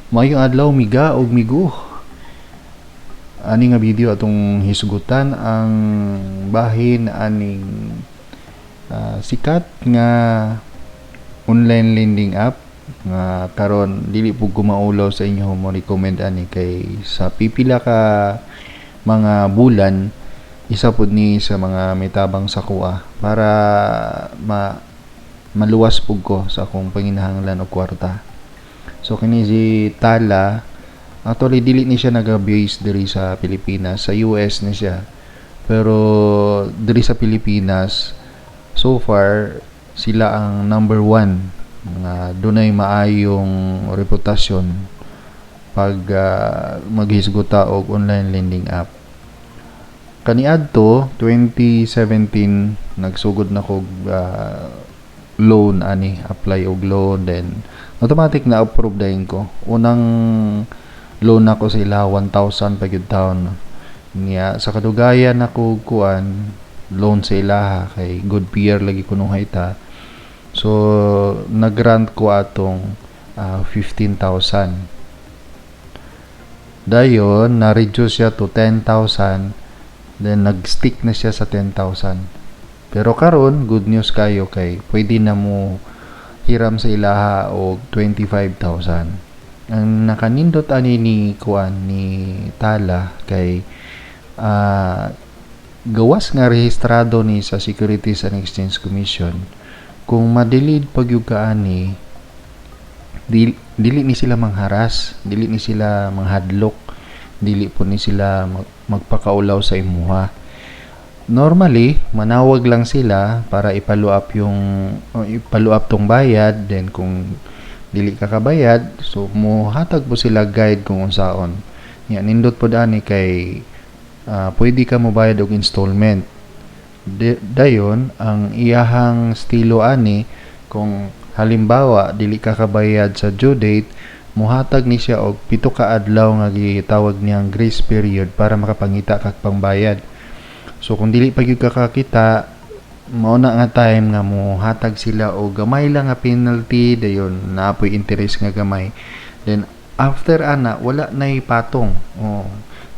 Maayong adlaw, miga ug migo. Ani nga video atong hisgutan ang bahin aning sikat nga online lending app nga karon dili pud ko maulaw sa inyo mo recommend ani kay sa pipila ka mga bulan isa pud ni sa mga mitabang sa akoa para maluwas pud ko sa akong panginahanglan og kwarta. So kini si Tala, actually dili ni siya naga-base diri sa Pilipinas, sa US ni siya. Pero diri sa Pilipinas, so far sila ang number one nga dunay maayong reputasyon pag maghisguta og online lending app. Kaniadto 2017 nagsugod na kog loan ani, apply og loan, then automatic na approve dayon ko. Unang loan nako sa ila 1,000 pa gyud taon. Niya sa kadugayan nako kuan loan sa ilaha kay good PR lagi kunuhay ta. So nag-grant ko atong 15,000. Dayon na-reduce siya to 10,000, then nag-stick na siya sa 10,000. Pero karon good news kayo kay pwede na mo hiram sa ilaha og 25,000. Ang nakanindot ani ni kuan ni Tala kay gawas nga rehistrado ni sa Securities and Exchange Commission, kung ma-delayed pag ka ani, dili ni sila mangharas, dili ni sila manghadlok, dili po ni sila magpakaulaw sa imuha. Normally manawag lang sila para i-follow up yung i-follow up tong bayad, then kung dili ka kabayad, so mohatag po sila guide kung unsaon. Nya nindot pod ani kay pwede ka mobayad og installment. Dayon ang iyahang estilo ani, kung halimbawa dili ka kabayad sa due date, muhatag ni siya og 7 ka adlaw nga gitawag niyang grace period para makapangita kag pangbayad. So kung dili pa gyud ka kakita, mao na nga time nga mohatag sila og gamay lang nga penalty, dayon naa poy interest nga gamay. Then after ana wala nay patong. Oh,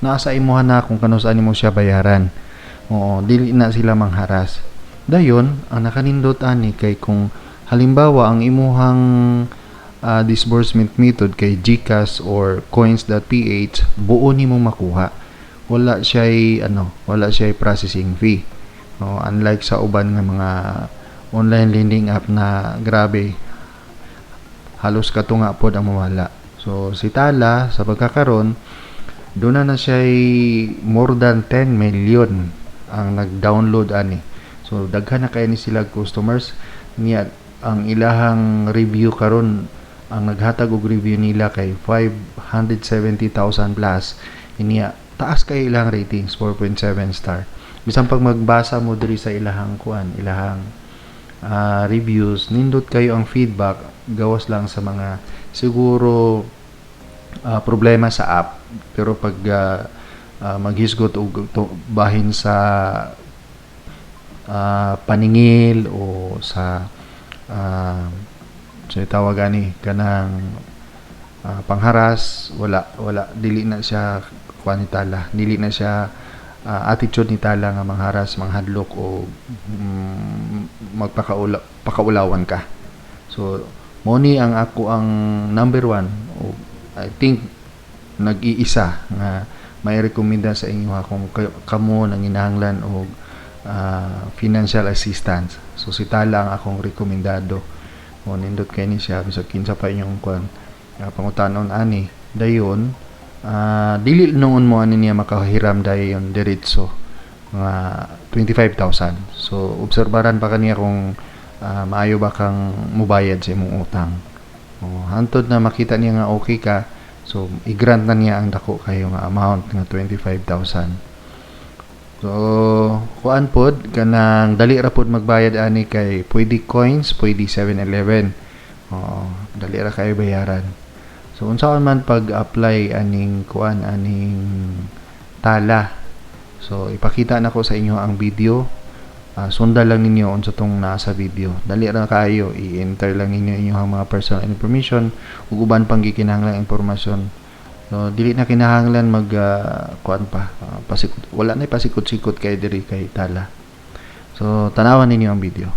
naa sa imuha na kung kanus-a nimo siya bayaran. Oo, dili na sila mangharas. Dayon, ang nakanindot ani kay kung halimbawa ang imuhang disbursement method kay GCash or coins.ph, buo nimo makuha. Wala siya ano, wala siya processing fee. No, unlike sa uban nga mga online lending app na grabe, halos katunga pod ang mawala. So si Tala sa pagkakaron doon na siya more than 10 million ang nag-download ani. So daghan na kay ni sila customers niya. Ang ilahang review karon, ang naghatag og review nila kay 570,000 plus. Niya taas kay ilang ratings, 4.7 star. Bisan pag magbasa mo diri sa ilahang kuan, ilahang reviews, nindot kayo ang feedback, gawas lang sa mga siguro problema sa app. Pero pag maghisgot og bahin sa paningil o sa tawag ani kanang pangharas, wala wala dili na siya kuan ni Tala, dili na siya attitude ni Tala nga mangharas, manghadlok o magpakaula pakaulawan ka. So mo ni ang ako ang number one o I think nag-iisa nga may rekomenda sa inyo ha kung kamo nanginahanglan og financial assistance. So si Tala ang akong rekomendado. O nindot kay ni siya, bisag kinsa pa inyong kuan pangutanon ani. Dayon dili noon mo ani niya makahiram dayon diretso nga 25,000. So obserbaran pa kaniya kung maayo ba kang mubayad sa imong utang. O, hantod na makita niya nga okay ka, so i-grant na niya ang dako kayo nga amount nga 25,000. So kuan pod kanang dali ra pod magbayad ani kay pwede coins, pwede 7-Eleven. Oo, dali ra kayo bayaran. So unsaon man pag-apply aning kuan, aning Tala? So ipakita nako sa inyo ang video. Sundan lang ninyo unsa tong naa sa video. Dali ra kaayo, i-enter lang ninyo inyong mga personal information ug uban pang gikinahanglang impormasyon. So dili na kinahanglan mag kuan pa, pasikot, wala na pasikot-sikot kay diri kay Tala. So tanawan ninyo ang video.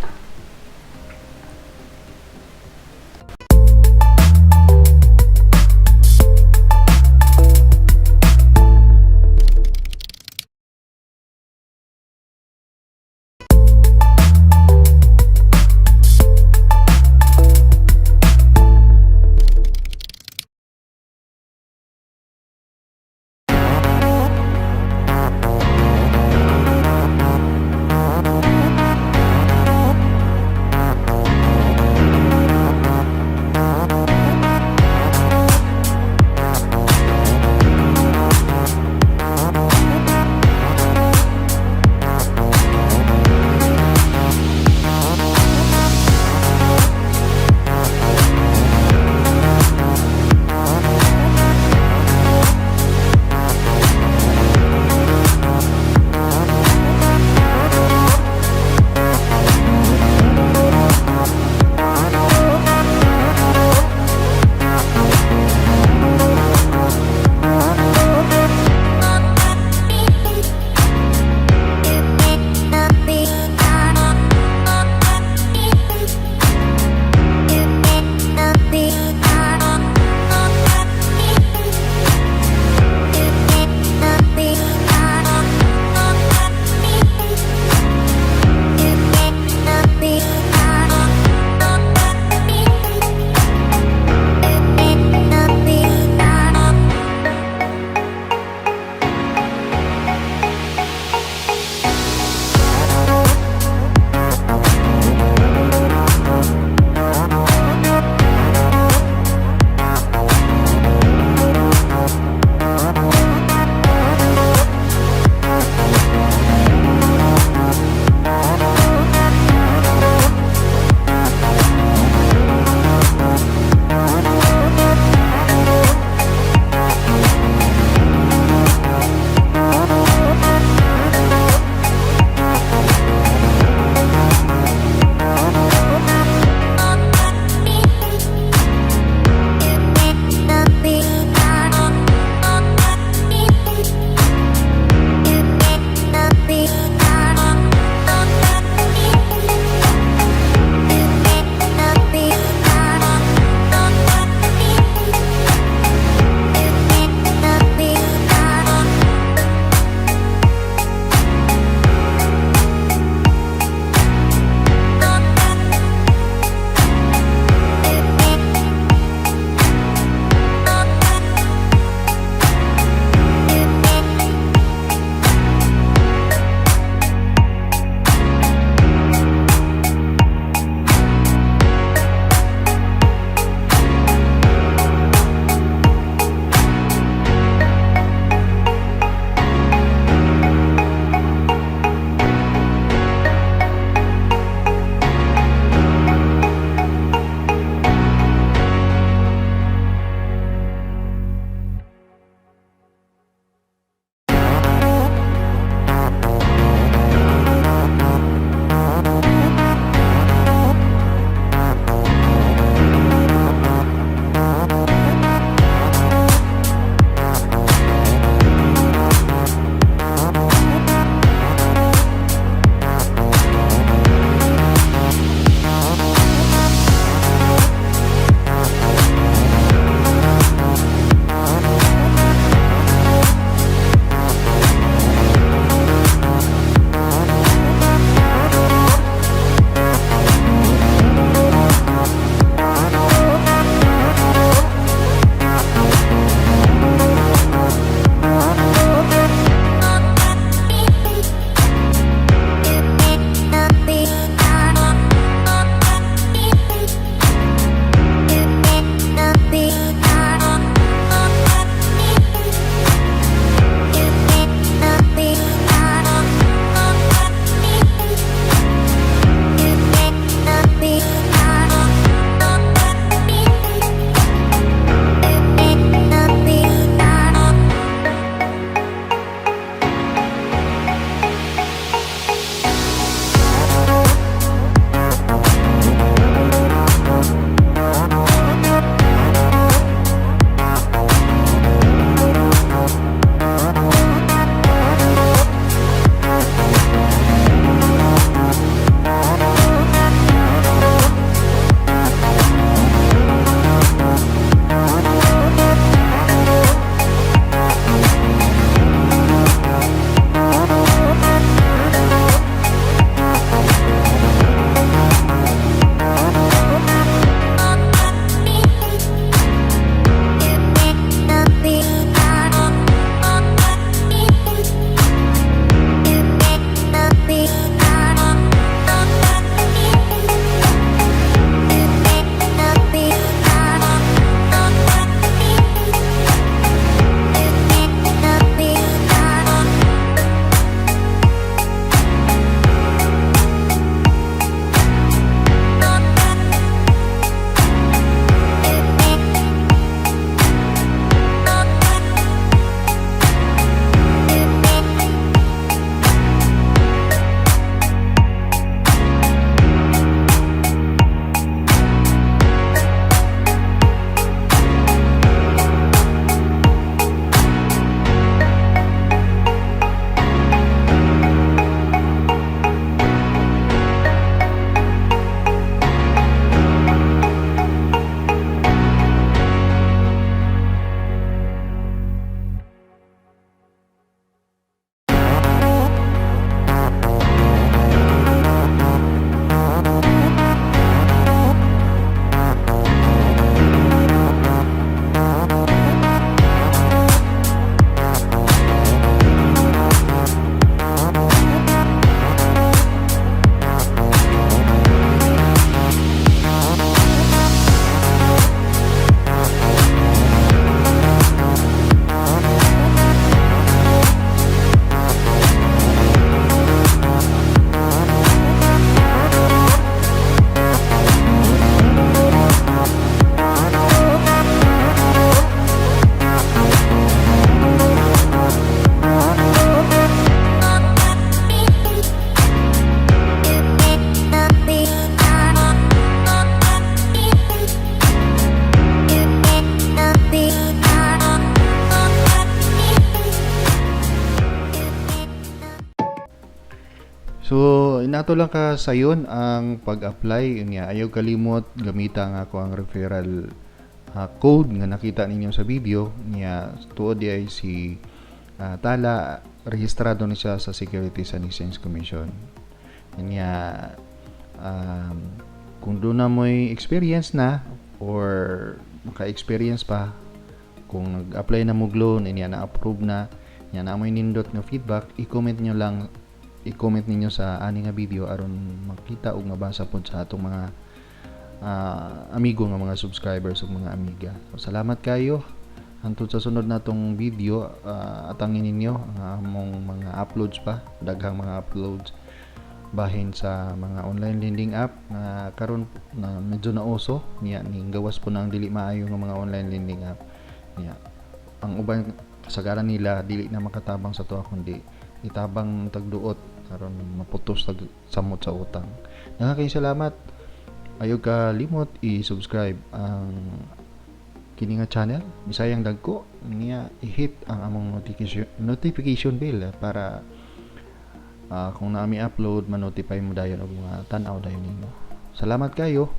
So, inato lang ka sayon ang pag-apply niya. Ayaw kalimot gamita nga ako ang referral code nga nakita ninyo sa video niya. Tuod di ay si Tala, rehistrado ni siya sa Securities and Exchange Commission. Niya kung duna mo'y experience na or maka-experience pa, kung nag-apply na mo loan niya, na-approve na niya, na mo'y nindot nga feedback, i-comment nyo lang, i-comment ninyo sa ani nga video aron makita ug mabasa pod sa atong mga amigo nga mga subscribers ug mga amiga. So, salamat kayo. Hantod sa sunod natong video, atangin ninyo ang among mga uploads pa, daghang mga uploads bahin sa mga online lending app nga karon na medyo nauso niya. Ning gawas po na ang dili maayo nga mga online lending app niya, ang uban kasagaran nila dili na makatabang sa tuwa kundi itabang tagduot aron maputos tag samot sa utang. Daghang salamat. Ayaw ka limot i-subscribe ang kini nga channel, Bisayang Dagko niya. I-hit ang among notification bell para kung naa mi upload, ma-notify mo dayon og mga tan-aw dayon ninyo. Salamat kayo.